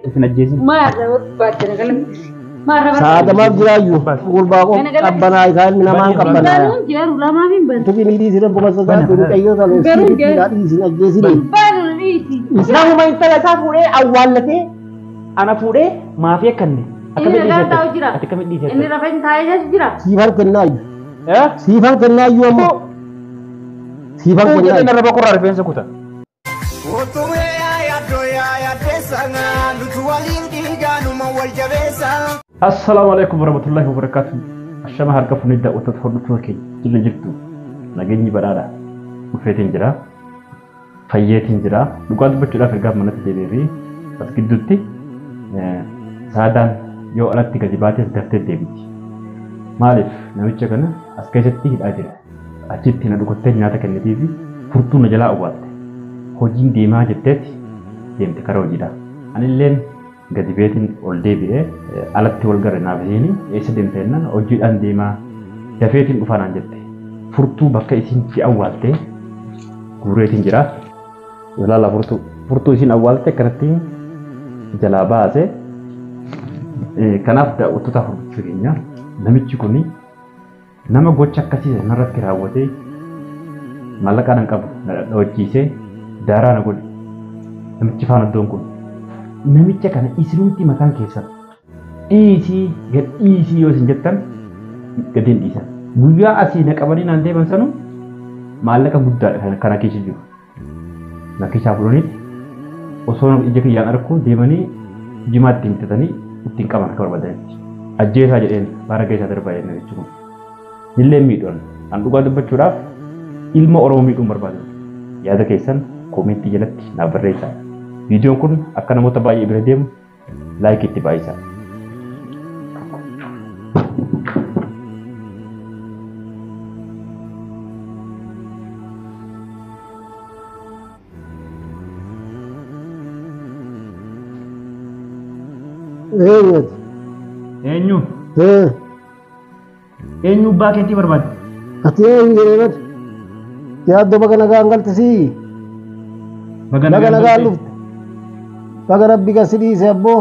Isin ajjeesin. Maarra barbaadde na galateessi. Maarra barbaadde. Saadamaaf jiraayyuu gurbaa koo qabbanaa isaa ilmi namaan qabbanaa. Garuu jeeru lamaaf hin banu. Tuqi ni dhiisi rabbu masa saatu ni qayyoo salu Garuu jeeru. dhiisi ajjeesini. Banu dhiisi. Namuma intala isaa fuudhee awwaallatee ana fuudhee maafii akkanne. Inni nagaa taa'u jira. Ati akkamitti dhiisette? Inni lafa hin taa'ee jira. Siifan kennaayyuu. Eh? Siifan kennaayyuu ammoo. Siifan Kun jedhee kennaayyuu. narra boqorraa rifeensa kuta. Assalaamu alaikum warahmatullahi wabarakatuh. Ashama harka fuunee daawwattoota hordoftoota keenya jirra jirtu. Nageenyi badhaadha. Dhufeetiin jira. Fayyeetiin jira. Dhugaa dubbachuudhaaf ergaa manatti deebi'ee fi as gidduutti saadaan yoo alatti gadi baates daftee deebiti. Maaliif namicha kana as keessatti hidhaa jira. Achitti na dhugattee nyaata kennitii fi furtuu na jalaa awwaalte. Hojiin deemaa jetteeti deemte karaa hojiidhaa. Anilleen gadi beetiin ol deebi'ee alatti wal garre naaf isheen eessa deemte jennaan hojiidhaan deemaa dafeetiin dhufaa naan jette. Furtuu bakka isiin itti awwaalte guureetiin jira. Ilaala furtuu furtuu isiin awwaalte akkanatti jalaa baase. Kanaaf daawwattoota hordoftoota keenya namichi kuni nama gocha akkasii narratti raawwatee maallaqa nan qabu na dhadhawachiisee daaraa na godhe. Namichi faana iddoon kun namicha kana isinumti mataan keessan dhiisii gad dhiisii yoo isin jettan gad hin dhiisan. Guyyaa asii na qabanii naan deeman sanu maallaqa guddaadha kana keessa jiru. Na keessaa fuudhaniiti osoo ija kiyyaan arguu deemanii jimaa ittiin bitatanii ittiin qaban akka barbaadanitti. Ajjeesaa jedheen baara keessaa darbaa jedheen namichi kun. Illee miidhuun an dhugaa dubbachuudhaaf ilma Oromoo miidhuun barbaadu. Yaada keessan koomentii jalatti naaf barreessaa. Viidiyoon kun akka namoota baay'ee bira deemu laayikii itti baay'isaa. Eenyuti? Eenyu? Ee Eenyu abbaa keetii barbaadde? ati eenyu jedhee bari. Yaaddoo baga nagaan galte sii. Baga Baga nagaan dhufte. Baga rabbi kan si dhiise abboo.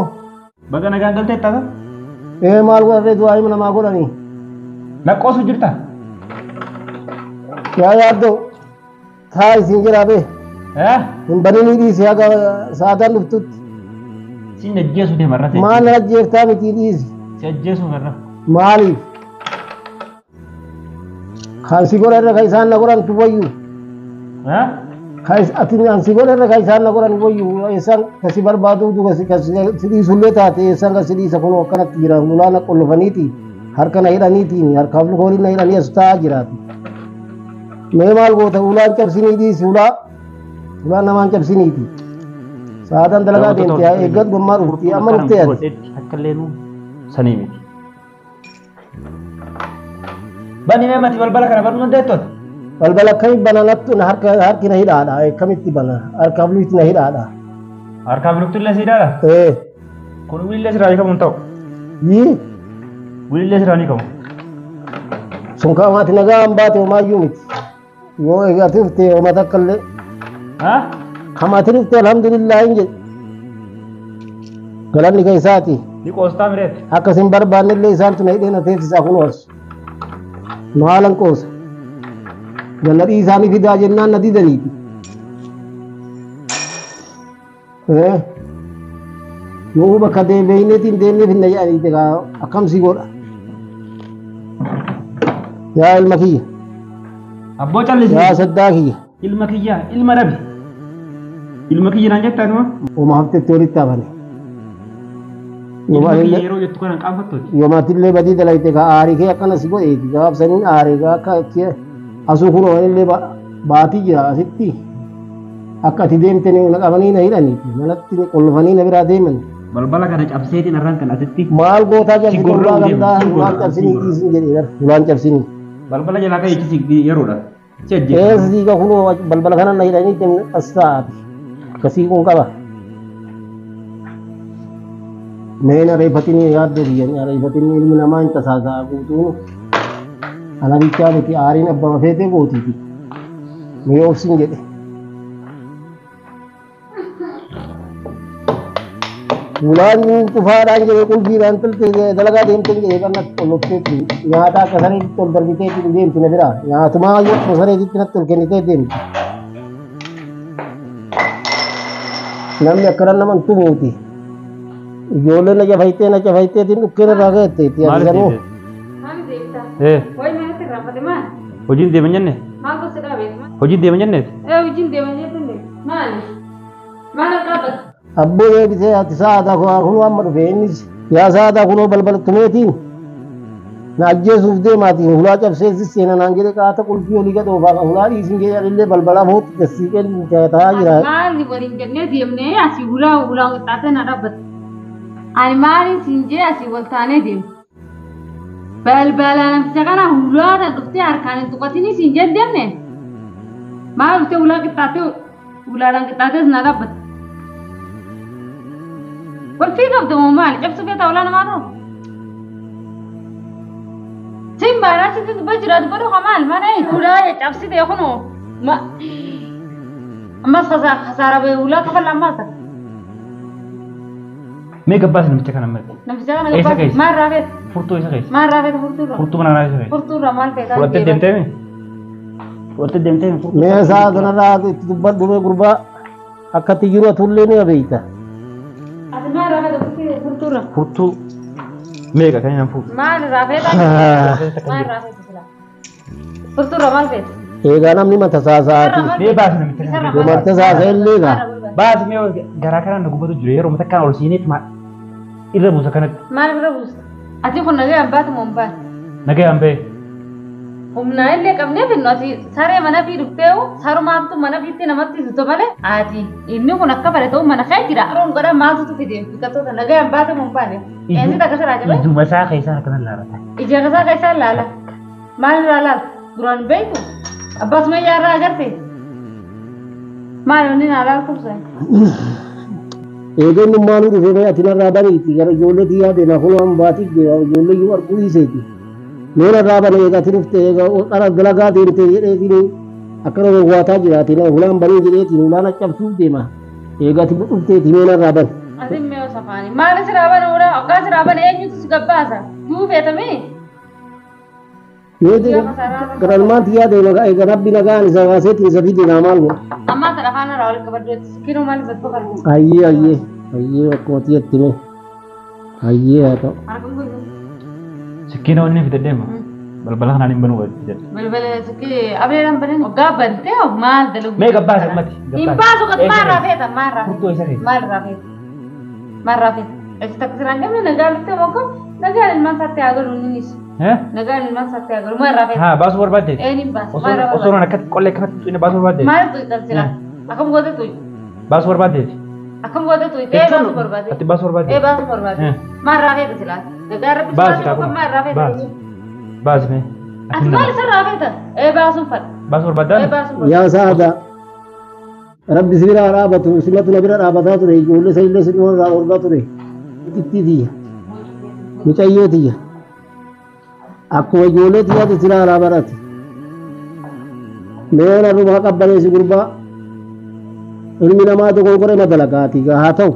Baga nagaan galtee taata? Ee maal godharree du'aa hima namaa godhanii. Lakkoosu jirta? Yaa yaaddoo taa isin jedhaa bee. Eh? Hin baninii dhiise haga sa'aataan dhuftutti. Siin ajjeesu deema irra Maal na ajjeeftaa miti dhiisi. Si ajjeesu irra. Maaliif? Kan si godhan irra kan isaan na godhantu wayyu. Eh? Kan ati an si godhan irra kan isaan na godhan wayyu. Eessaan kan si barbaadu kan si dhiisullee taate eessaan kan si dhiisa kunoo akkanatti jira. Ulaa na qollofaniiti. Harka na hidhaniitiin harkaaf luka waliin na hidhanii as taa'aa jiraati. Mee maal goota ulaan cabsinii dhiisi ulaa. Ulaan namaan cabsiniiti. Sa'aataan dalagaa deemte haa eeggadhu ammaa dhufti amma dhuftee ati. Akka illee nu sanii miti. Bani mee mati balbala kana banuu dandeettoota? Balbala akkamitti bana nattu harki na hidhaadha akkamitti bana harkaaf lukti na hidhaadha. Harkaaf lukti illee si hidhaadha? Ee. Kun wilillee sirraa hiikamu hin ta'u. Yii. Wilillee sirraa hiikamu. Sun kaamaati nagaa hin baate homaayyuu miti. Yoo ati dhufte homa takka illee. Haa? Kamaati dhufte alhamdulillah hin jedhe. Galanni kan isaati. Ni qoostaa mireeti. Akka isin barbaanne illee isaantu na hidhee na teessisaa kunoo as. Maalan qoosa. Ganna dhiisaanii fidaa jennaan na didaniiti. Nuu bakka deebiineetiin deemnee finna jedhaniiti akkam si godha. Yaa ilma kiyya. Abboo callisi. Yaa saddaa kiyya. Ilma kiyya ilma rabi. Ilma kiyya naan jettaa numa? Oma haftetti walitti hafane. Ilma kiyya yeroo jettu kana qaanfattooti. Yoomaatillee badii dalayte ka aarii kee akkana si godheeti gaaf saniin aarii gaa akka asuu kun oolillee baatii jira asitti akka ati deemte na qabanii na hidhaniiti manatti qollofanii na biraa deeman. Balbala kana cabseetiin irraan kan asitti. Maal gootaa Si cabsite gorra'uu ulaan deema, gandaa si ulaan gorra'a, si cabsinii gorra'a. dhiisin jedhee bar ulaan cabsinii. Balbala jalaa ka'ee ichi yeroodha. Si ajjeesu. Eessa siiqa kunoo balbala kana na hidhanii as taa'aati. Akkasii kun qaba. Mee areeffatinii yaaddoo biyya areeffatinii ilmi namaa hin tasaasaa guutuun ana bichaa miti aariin abbaa feetee gootiiti. Mee obsin jedhe. Ulaan cufaadhaan jedhee qulfiidhaan toltee dalagaa deemtee jedhee kan natti qollofteetti nyaata akka sareetitti ol darbiteetti deemti na bira nyaatumaa yoo sareetitti natti ol kennitee deemti. Namni akkana nama hin tumuuti. Ijoolleen na cafaytee na cafayteetiin dhukkeen irraa ga'etteetti Maaliif yaadsanuu. deebite? Maal deebita? Eh, Wayi manatti irraanfate maal? hojiin deema jenne? Maal gosa dhaabee? Hojiin deema jenne? Ee hojiin deema jettee maali? Maal dhaabbata? Abboo deebisee ati sa'aataa kunoo amma dhufe innis yaa sa'aataa kunoo balbala tumeetiin na ajjeesuuf deemaatiin hulaa cabsee sisseena naan jedhe qaata qulfii olii gad oofaa hulaa dhiisin jedhe illee balbalaa footti gassiiqeen ta'aa jira. Maali waliin jennee deemnee asii hulaa hulaa qixxaatee na dhaabbata. Ani maaliin siin jee asii wal taanee deemne. Balbala namticha kana hulaadhaan dhuftee harkaan hin tuqatinii siin jee deemne. Maal dhuftee hulaa qixxaatee hulaadhaan qixxaatees na dhaabbata. Qulfii qabda moo maali? Cabsu feetaa hulaa namaa ta'u? Siin baanaa sitti dubba jira dubba dhuka maali? Mana hulaa cabsitee kunoo ammas kasaara ba'e hulaa kafala ammaas takka. Mee gabbaas namicha kana ammatti. Namticha kana Eessa gabbaas keessa? maal raafeeta? Furtuu isa keessa. Maal raafeeta furtuurra? Furtuu mana kanaa isa keessa. Furtuurra maal feetaa? Fudhattee deemtee mi? Fudhattee deemtee mi? Mee sa'a kanarraa itti dubbadhu mee gurbaa akkatti jiru atullee ni beeyta. Ati maal raafeeta furtuurra? Furtuu meeqa kan inni fuudhu? Maal raafeeta? Maal raafeeta silaa? Furtuurra maal feeta? Egaa namni mata saasaati. Mee baasi namicha kana. Mata saasa illee gaa. Baasi mee garaa kanaan na gubbatu jiru yeroo matakkaan ol seeneet maal irra buusa kanatti. Maal irra buusta? Ati kun nagaa baatu moo hin baatu? Nagayaan ba'e. Humnaa illee qabnee finnu ati saree mana fi dhufteewu sarumaattu mana fiitti namatti tuto malee ati inni kun akka bare ta'u mana kee jira. Yeroon godha maaltu fide biqiltoota nagaa baatu moo hin baane? Eenyu takka siraa jabe? Ijuma isaa keessaa akkana laalata. Ija kasaa keessaa laala. Maal irraa laala? Duraan beektu? Abbaas mayyaa irraa agarte? Maal inni naa laal kubsa? Eegeen maanuu dhufee mee ati narraa baniiti gara ijoollee xiyyaa deema kunoo amma baatiif deema ijoollee iyyuu arguu dhiiseeti. Mee narraa bane eega ati dhufte eega qara dalagaa deemte jedheetiin akkana gowwaataa jiraati hulaan banii jedheetiin hulaan cabsuuf deema. Eega ati dhufteeti mee narraa bane. Ati mee safaani. Maal siraa bane ura? Hoggaa siraa bane eenyutu si gabbaasa? Duu feetamee? Mee gara ilmaan xiyyaa deema eega rabbi nagaan isa baaseetiin isa fide naa maal godha. Ammaa sana afaan irraa wal qabaddu sikkinuu maal bakka barbu? Ayyee ayyee ayyee akkuma xiyyaatti mee ayyee haa ta'u. Harka guutuu. Sikkiina wanni fide deema. Balbala kanaan hin banuu jedhe. Balbala sikkii ableedhaan banin hoggaa bantee maal dalagu? Mee gabbaas ammatti. Hin baasu qas maal raafeeta maal raafeeta? Furtuu isa keessa. Maal raafeeta? Maal raafeeta? Achi takka siraan gamne nagaa dhuftee mokkoo nagaan ilmaan isaatti haa galu innis. Eh? Nagaan ilmaan isaatti haa galu maal raafeeta? Haa baasuu barbaadde. Een hin baasu maal Osoo raafeeta? osoo akkatti qollee akkanatti tuqne baasuu barbaadde. Maal tuqxan sila? Akkam goote tuqxe? Baasuu barbaadde. Akkam goote tuqxe? Ee baasuu barbaade. Ati baasuu barbaadde. Ee baasuu barbaade. Maal raafeeta sila? Nagaa rabbi Baasi sirraa kaa maal raafeeta? Baasi. Baasi mee. Ati maal isa raafeeta? Ee baasuun fadha. Baasuu Ee barbaaddaa? baasuun fadha. Yaa saada rabbi si bira dhaabatu simatu na bira dhaabataa ture ijoollee isa illee si irraa orgaa ture xixiqqii tiyya mucayyoo tiyya akkuma ijoollee tiyyaatti si ilaalaa barate mee narrumaa qabbaneessi gurbaa ilmi namaa dogonkore ma dalagaati haa ta'u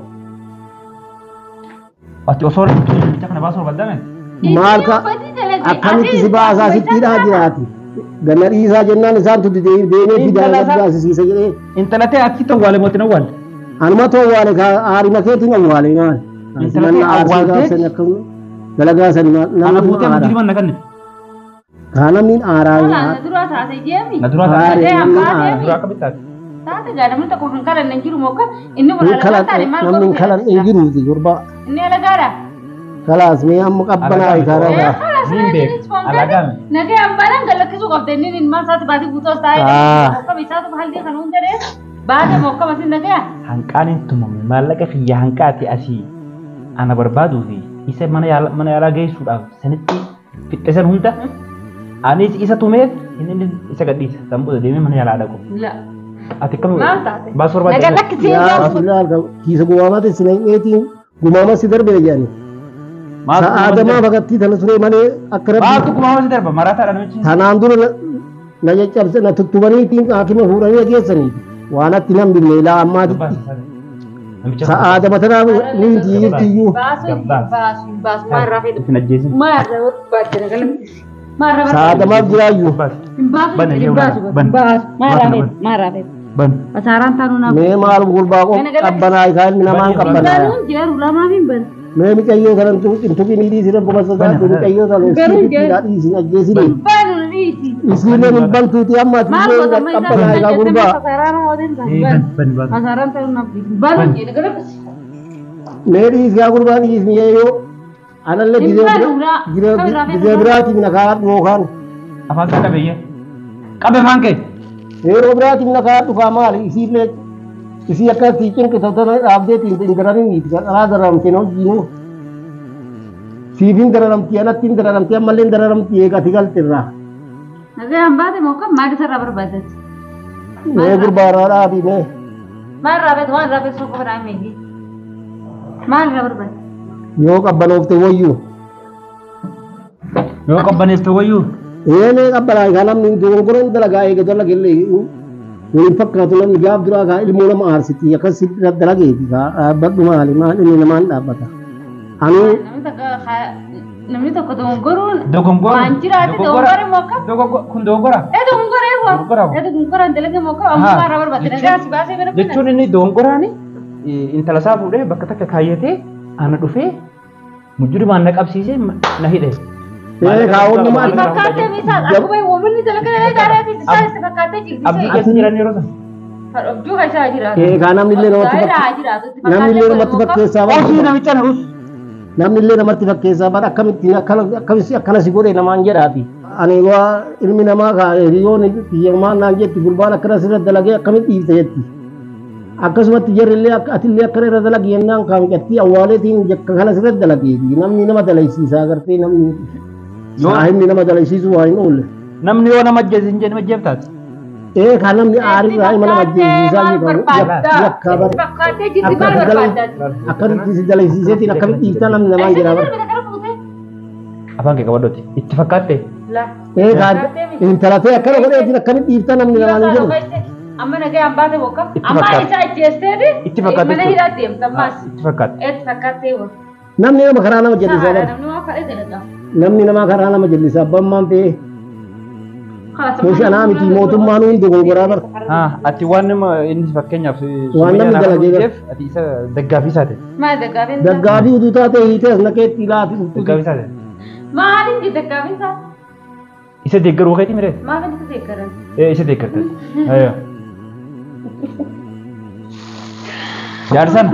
Ati osoo namicha kana baasuu barbaaddaa mee? maal ka akkamitti si baasaa sitti hidhaa jiraati ganna dhiisaa jennaan isaantu deemee fidaa rabbi baasisiisa jedhee Intala ta'e achitti awwaale mootiin awwaale. Anuma awwaale haarima keetiin awwaale maal? Intala ta'e awwaaltee? Dalagaa sani maal? Ana fuutee mujriman na kennite. Kaa namni aaraa Na duraa taate jeemi. Na duraa taate. Haare Ee, namni abbaa aaraa. Na duraa akkamitti taate? Taate gaa namni tokko kan kalanne hin jiru mookka inni kun Hin alagaa taate maal namni hin godhu kalan hin jiruuti gurbaa. Inni alagaadha. Kalaas mee amma qabbanaa karaa Niin beeka. Alagaa mi? Nagee hambaalaan galakkisuu qabde inni ilmaan isaatti baatii guutuu as taa'ee Ah. mokkama isaatu hallii kan hunda dee baate mokkama sin nagee. Hanqaan hin tumamne maallaqa kiyya hanqaati asii ana barbaaduu fi isa mana yaalaa geessuudhaaf sanitti fixxisan hunda anis isa tumeef inni isa gadhiisa. San booda deemee mana yaalaa dhaqu. La. Ati akkam Maal taate? baasuu barbaadde? Nagaa lakkisee Yaa baasu. ilaal kiisa gumaamaatti si naqeetiin gumaama si darbe jedhani. Sa'aadamaa fakattii tana ture malee akka rabbi Maaltu gumaama si darba? Maraataadha namichi. tanaan dura na caccabse na tuttubaniitiin haakima fuudhanii na geessaniiti. Waan atti nan binne ilaa ammaatitti. Namicha Sa'aada matanaa ni jirti iyyuu. Baasu hin baasu hin baasu maal irraa fedhu? Isin ajjeesin. Maal irraa barbaadde galatti? Maal irraa barbaadde? Sa'aada maaf jiraayyuu. Hin baasu Bana, hin baasu bana. hin baasu maal irraa Bana. fedhu? Maal irraa fedhu? Ban. Asaaraan taanuu naaf. Mee maal gurbaa qabbanaa isaa ilmi namaan qabbanaa. Banuun jeeru lamaaf hin banu. Mee micayyoo kanan hin tuqin dhiisi rabbuma sodaatu micayyoo sana Garuu isiitti dhiisi ajjeesini. Banu dhiisi. Isiileen hin bantuuti amma ati Maal illee godhama isaa qabbanaa isaa gurbaa. asaaraan hawwateen Ee, banu. ban ban ban. Asaaraan taanuu naaf dhiisi. Banu jedhe galatti. Mee dhiisi yaa gurbaa dhiisi micayyoo. Anallee Hin banu ulaa. gizee biraatiin na kaadhu yookaan Afaan kee qabeeyye. Qabe afaan kee. yeroo biraatiin na kaadhu kaa maali isiillee isii akkatti cinqita tana dhaabdeetiin hin darariniiti karaa dararamteen hojiinu. Siif hin dararamti anatti hin dararamti ammallee hin dararamti eegati galte irraa. Nagaa hin baate moo kam maal isarraa barbaadatti? Mee gurbaa irraa dhaabi mee. Maal irraa beektu waan irraa beektu qofa dhaamee maal irraa barbaadde? Yoo qabbanoofte wayyuu. Yoo qabbaneefte wayyuu. Ee mee qabbanaa kaa namni dogongora hin dalagaa eega dalagellee waliin fakkaatu namni gaaf duraa kaa ilmoo nama aarsiti akkas dalageeti kaa dhaabbadhu maali maal inni namaan dhaabbata. Anuu Namni tokko dogongoruun Dogongora. waan jiraate dogongore moo kam? Kun dogongora. Ee dogongore moo? Dogongora. Ee dogongora hin dalage moo kam? Amma maal irraa barbaadde? Nagaa si baasee bira bina. Jechuun inni dongoraani intala isaa fuudhee bakka takka kaayyatee ana dhufee mujjurimaan na qabsiisee na hidhe. Ee kaawwan nama Itti fakkaattee miisaa akkuma uummanni dalagaa gaariitis isaa itti fakkaattee jirti. Abdii keessa jiran yeroo sana. Abduu kan isaa jiraatu. Ee kaa namni illee namatti namni illee namatti fakkeessaa bara. Osii namicha na us. Namni illee namatti fakkeessaa bara akkamittiin akkamitti akkana si godhe namaan jedhaati. Ani waa ilmi namaa kaa hiriyoon kiyyamaan naan jetti gurbaan akkana sirra dalagee akkamitti dhiifte jetti. Akkasumatti jarri illee atillee akkana irra dalagi jennaan kaa mucattii awwaaleetiin jakka kana sirra dalageeti. Namni nama dalaysiisaa agartee namni saahibni nama dalaysiisu waa hin oolle. Namni yoo nama ajjeese hin jedhe ajjeeftaati. Ee kaa namni aarirraa ima nama ajjeesiisaa yakkaa bara. Fakkaattee jirti maal barbaadda? Akkamitti si dalaysiiseetiin akkamitti dhiiftaa namni namaan jedhaa bara. Afaan kee qabadhooti. Itti fakkaatte. Ee kaa intala ta'e akkana godheetiin akkamitti dhiiftaa namni namaan hin jedhu. Amma nagaa hin baate bokka. Itti Amma fakkaate. isa ajjeesteeti. Itti fakkaatte Mana jechuudha. hidhaa deemta ammaas. Itti fakkaatte. Itti fakkaattee bokka. Namni nama karaa nama jallisaa bara. Namni waan fedhe dalagaa. Namni nama karaa nama jallisaa abbaan maan ta'e Meeshaa anaa miti mootummaan hundi dogongoraa bara. Ati waan nama inni fakkeenyaaf Waan namni dalagee bara. ati isa daggaafi isaate. Maal daggaafin isaa? Daggaafii utuu taate hiitee as naqeetti laati dhuftu. Daggaafi isaate. Maal inni daggaafin isaa? Isa deeggaruu keeti miree? Maaf inni deeggaran? Ee isa deeggarta. Ayyo. Jaarsan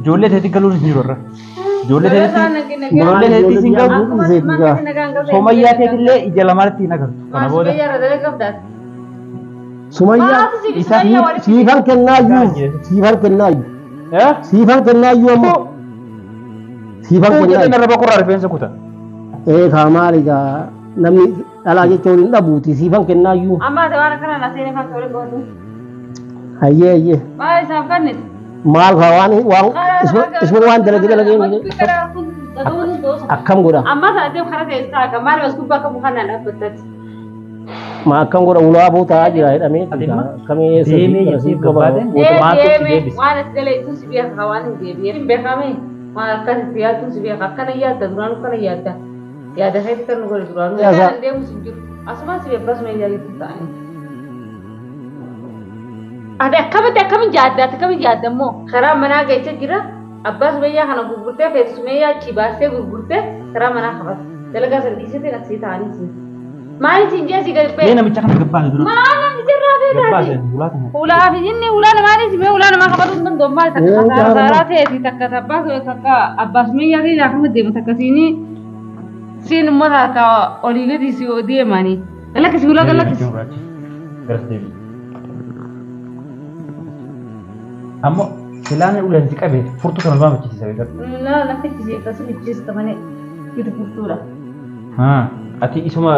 ijoollee teetti galuun hin jiru irra. Ijoollee teetti ijoollee teetti sin galu. Somayyaa teetillee ija lamaatti hin agartu. Kana booda Sumayyaa siifan kennaayyuu siifan kennaayyuu siifan kennaayyuu ammoo siifan Kun jedhee kennaayyuu. narra boqorraa rifeensa kuta. Ee kaa maali kaa namni dhalaa jechuun hin dhabuuti siifan kennaayyuu. Amma ati waan akkana na seenee kan tolee gootu. Hayyee hayyee Maal isaaf kennite? maal kaa waan waan isuma waan dalage dalagee akkam godha Amma taatee karaa teessaa akka maal as gubbaa akka mukaan dhaabbattati. maa akkam godha ulaa bootaa jira jedhamee Ati immoo akkamii eessa deemee jettee gabbaate Ee maatu itti deeme deebise. waan ati dalagitu si beeka waan hin deebi'e. Hin beekame waan akkas itti yaaddu si beeka akkana yaadda duraanuu akkana yaadda. Yaada keetti kan nu godhe duraanuu. Yaasa. Kan deemu si jiru. Asumas si beekas mee yaaditti ta'anii. Ati akkamitti akkamiin yaadda ati akkamiin yaadda immoo karaa manaa geessa jira. Abbaa Sumayyaa kana gurgurtee feetu Sumayyaa achi baastee gurgurtee karaa manaa qabata. Dalagaa sana dhiisitee asii ta'anii si. Maali siin jee si gadi Mee ba'e? namicha kana gabbaase dura. Maal namni jirraa feetaati? Gabbaase ulaa kana. Ulaa fi inni ulaa namaanii simee ulaa namaa qabatu hin danda'u maal takka Ee, saaraa saaraa ta'eeti takka abbaa takka abbaa Sumayyaa ta'e akkuma deema takka siinii siin immoo takka olii gadi si deemanii. Lakkisi ulaa lakkisi. Garas deebi. Ammoo silaan uleen si qabe furtuu kana lama machiisiisa beekatu. Laa lakkisi akkasuma ijjiista malee gidi furtuudha. Ati isuma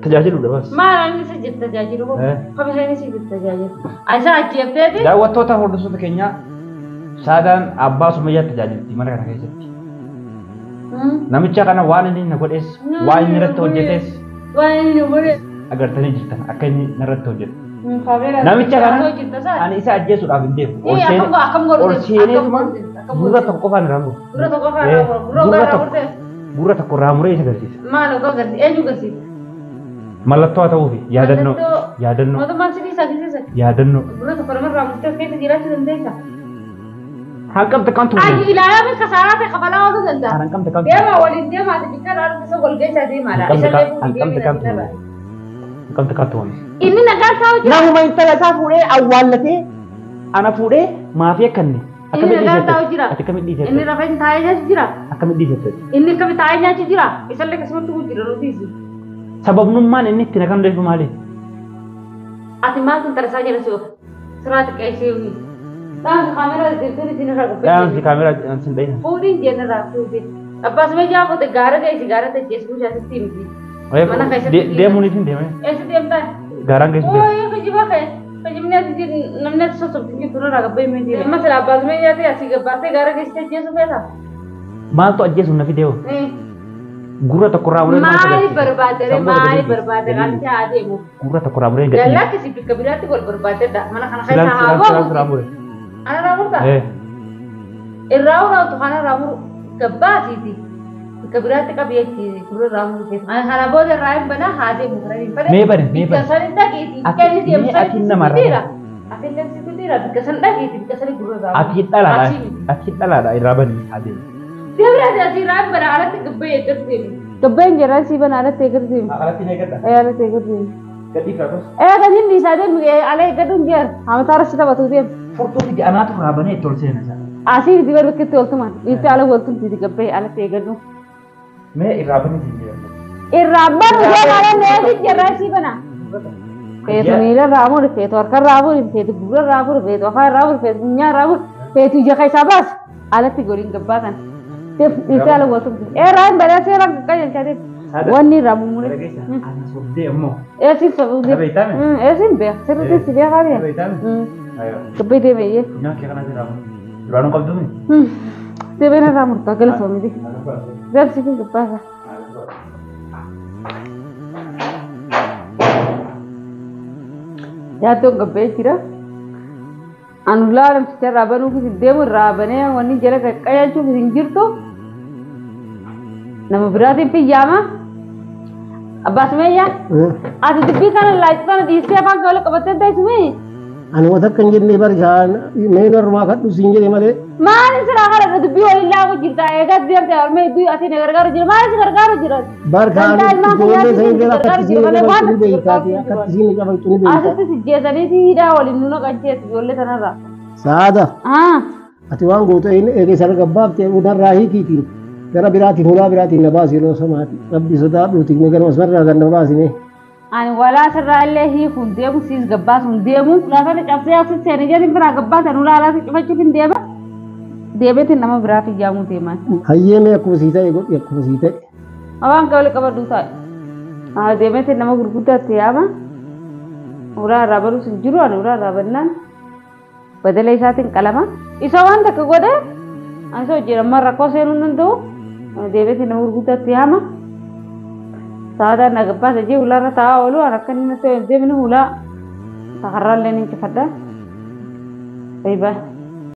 tajaajiluudha bas. Maal inni isa jirta tajaajilu Eh. kami inni si jirta tajaajilu. Isa ajjeefteeti. Daawwattoota hordoftoota keenyaa Saadaan abbaa Sumayyaa tajaajilti mana kana keessatti. Namicha kana waan inni na godhes waan inni irratti hojjetes Waan inni godhe. agartanii jirtan akka inni narratti hojjete. Namicha kana ani isa ajjeesuudhaaf hin deemu. Ol seeneetuma gurra tokko qofaan irraa muru. Gurra tokko qofaan irraa muru. Gurra tokko. Gurra tokko irraa muree isa agarsiisa. Maal ogaa agarsiisa? Eenyu agarsiisa? Mallattoo haa ta'uufi yaadannoo. Yaadannoo. Mootummaan si dhiisa agarsiisa. Yaadannoo. Gurra tokko namarraa murtee of keessa jiraachuu dandeessa. Hanqamte kamtu. Ayi ilaalaa bakka saaraa ta'e kafalaa ooluu danda'a. Hanqamte kamtu. Deema waliin deemaa ati bikka irraa dhufte wal geessaa deemaadha. Hanqamte kamtu. Hanqamte kamtu. Inni nagaa isaa hojii. Namuma intala isaa fuudhee awwaallatee ana fuudhee maafii akkanne. Inni nagaa isaa hojii jira. Ati akkamitti dhiisette? Inni rafee taa'ee nyaachuu jira. Akkamitti dhiisette? Inni akkamitti taa'ee nyaachuu jira. Isallee akkasumatti jira nuti. Sababnummaan inni itti nagaan deebisu maali? Ati maaltu intala isaa jala si oofa? Siraa xiqqeessee Dhaamsi kaameraa deemtee isin irraa qopheessee. Dhaamsi kaameraa sin dhayina. Fuudhiin jeen irraa fuudhee. Abbaas meeshaa fuute gaara geessi gaara tajjeessu bulchaasitti miti. Mana keessatti Deemuun isin deemee. Eessa deemtaa? Gaaraan geessu deema. Ooyee kijiba kee. Kijibni ati namni ati sossobdi jirtu irraa gabbee miti. Amma sila abbaas meeshaa ta'e asii gabbaasee gaara geessi tajjeessu feeta. Maaltu ajjeesuun na fidee hoo? Gurra tokko irraa muree maal Maali barbaadde maali barbaadde qaalicha haa deemu. Gurra tokko irraa muree gadhiisa. Lakkisi bakka biraatti wal barbaadedha. Mana kana Silaan keessa haa silaan silaan bahu. silaan mure. Ana irraa murtaa? Irraa muraatu kana irraa muru gabbaasiiti. Bakka biraatti qabi jechi gurra irraa muru keessa. Ana kana booda irraa hin banaa haa deemu karaa hin banee. Mee bane mee Bikka bane. san hin dhaqiiti. Ati- Bikka inni deemu mee san ati nama sitti irraa dhiira. Ati illee sitti dhiira. Bikka san dhaqiiti bikka sani gurra irraa muru. Ati dhalaadha. Achii miti. Ati dhalaadha irraa bani haa deemu. Deemra asii irraa hin banaa alatti gabbee eeggatu deemu. Gabbee hin jirran sii banaa alatti eeggatu deemu. Alatti ni eeggadha. Ee alatti eeggatu deemu. Gadhii firatos. Ee kan inni isaa deemu ala eeggatu hin jiran. Hamataa irratti taphatu deemu. Furtuu fidi anaatu irraa banee itti ol seena isaa. Asii miti bar bakka itti oltumaan. Dhiirti ala waltumti gabbee alatti eeggadhu. Mee irraa bani siin jedhamu. Irraa banu deema ala neefi jirra sii bana. Feetu miila irraa muru, feetu harka irraa muru, feetu gurra irraa muru, feetu afaan irraa muru, feetu funyaan irraa muru, feetu ija keessaa baas. Alatti goriin gabbaatan. Dhiirti ala waltumti. Ee irraa hin banee seera qajeelchaa deemu. Wanni irraa mummure. Ana sobdee ammoo. Ee siin sobdee. Dhabeeytaame? Ee siin beeka. Sirriitti si beekaa beeka. Dhabeeytaame? Gabbee deemeeyyee. Funyaan kee kana irraa muru. Duraanuu qabduumi? Deemeen irraa murtaa galatoomiti. Dabsi kun gabbaasa. Yaaddoon gabbee jira. Anu ulaa namticha irraa banuuf hin deemu irraa banee wanni jala qaqqayachuuf hin jirtu. Nama biraatiin fiyyaama. Abbaas meeyyaa. Ati dubbii kana laayitana kana dhiistee afaan kee walitti qabattee teessumii? Ani wanta akka hin jenne bari isaan mee narrumaa kadhu siin jedhe malee. Maali silaa kadhadha dubbii waliin laafu jirta eegas deemte harmee hedduu ati na gargaaru jira maali si gargaaru jira? Bar Dantaa kaan ilmaan ijoollee kiyyaatti san si irra gargaaru akkatti jira isiin malee waan qabdu ni si beektaati gargaaru akkatti jira. isiin qabdu ni beekta. Asitti si jeesaniiti hidhaa waliin nu naqancheetu ijoollee sanarraa. Saada Ah, ati waan gootu eega isa gabbaafte narraa hiikiitiin gara biraatiin hulaa biraatiin na baasi yeroo samaati rabbi sodaadhuutiin gara osmarraa kan na baasine. Ani walaa sirraa illee hiikuun deemu siis gabbaasuun deemu laafana cabsee asitti seene jedhin biraa gabbaasan ulaa alaatti cufachuuf hin deema. Deebeetiin nama biraa fiyyaamuu deeman. Hayyee mee akkuma sii ta'e godhi akkuma sii ta'e. Afaan kee walitti qabadhu taa'e. Deemeetiin nama gurguddaatti yaama. Ulaa irraa banuus hin jiru ani ulaa irraa bannaan badala isaatiin qalama. Isa waan takka godhe ani isa hojii amma rakkoo seenuu hin danda'u. Deemeetiin nama gurguddaatti yaama. Saadaan na gabbaasa jee ulaa irra taa'aa oolu ani akka inni natti hin deemne ulaa sakarraa illee ni cufadha. Baay'ee.